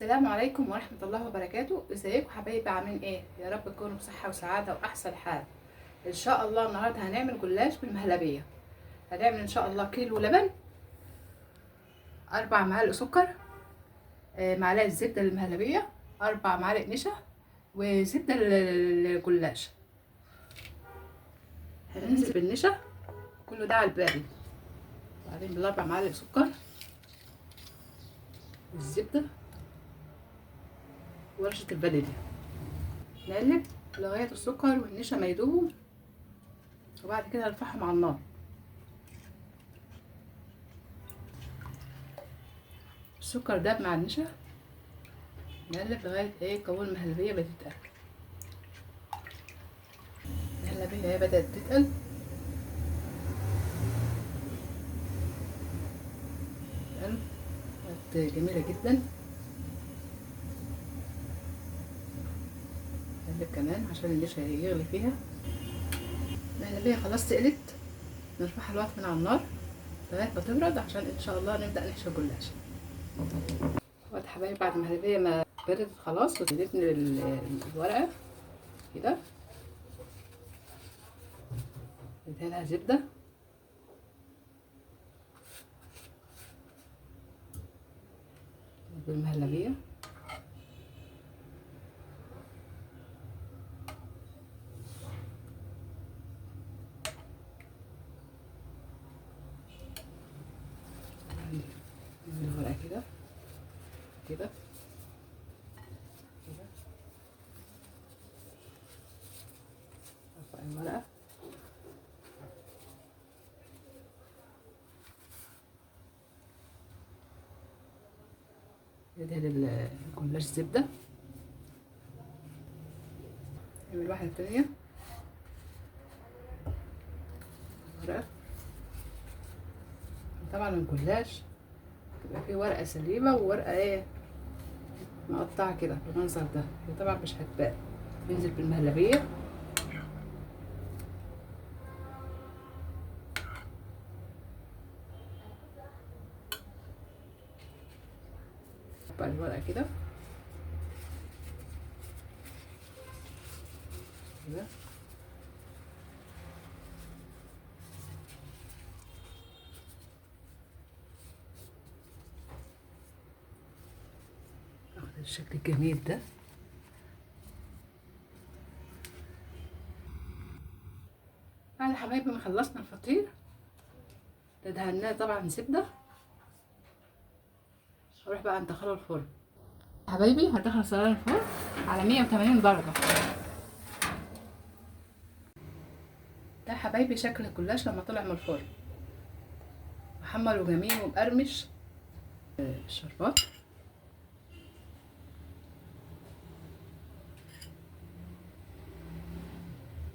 السلام عليكم ورحمة الله وبركاته. ازيكم حبايبي؟ عاملين ايه؟ يا رب تكونوا بصحة وسعادة واحسن حال ان شاء الله. النهارده هنعمل جلاش بالمهلبية. هنعمل ان شاء الله كيلو لبن، 4 معالق سكر، معلقة زبدة للمهلبية، 4 معالق نشا، وزبدة للجلاش. هننزل بالنشا كله ده على البارد، وبعدين بال4 معالق سكر والزبدة ورشة الفانيليا. نقلب لغاية السكر والنشا ما يدوبوا، وبعد كده نرفعهم على النار. السكر داب مع النشا، نقلب لغاية ايه قوام المهلبية بدأت تتقل. المهلبية اهي بدأت تتقل. بقت جميلة جدا. نقلب كمان عشان النشا يغلي فيها. المهلبية خلاص تقلت، نرفعها الوقت من على النار لغاية ما تبرد عشان ان شاء الله نبدأ نحشي الجلاش. وقت حبايبي بعد المهلبية ما بردت خلاص واديتني الورقة كده، ندهنها زبدة بالمهلبية. الورقة كده كده كده، ارفع الورقة ندهن الجلاش زبدة. نعمل واحدة تانية ورقة. طبعا الجلاش تبقى فيه ورقة سليمة وورقة ايه مقطعة كده بالمنظر ده، هي طبعا مش هتبان. ننزل بالمهلبية بقى الورقة كده كده، اخد الشكل الجميل ده. بعد حبايبي ما خلصنا الفطير دهناه طبعا زبدة، هروح بقى ندخله الفرن. حبايبي هدخل صينية الفرن على 180 درجة. ده حبايبي شكل الجلاش لما طلع من الفرن، محمر وجميل ومقرمش. الشربات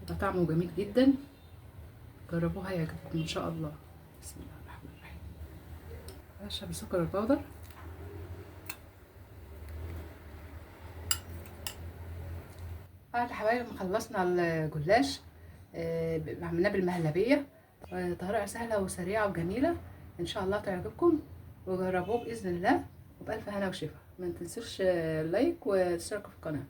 ده طعمه جميل جدا، جربوها هيعجبكم ان شاء الله. بسم الله الرحمن الرحيم. رشه بالسكر البودر، بعد حبايبي ما خلصنا الجلاش عملناه بالمهلبية، طريقة سهلة وسريعة وجميلة، ان شاء الله تعجبكم وجربوه بإذن الله، وبألف هنا وشفا. ما تنسوش لايك واشتركوا في القناة.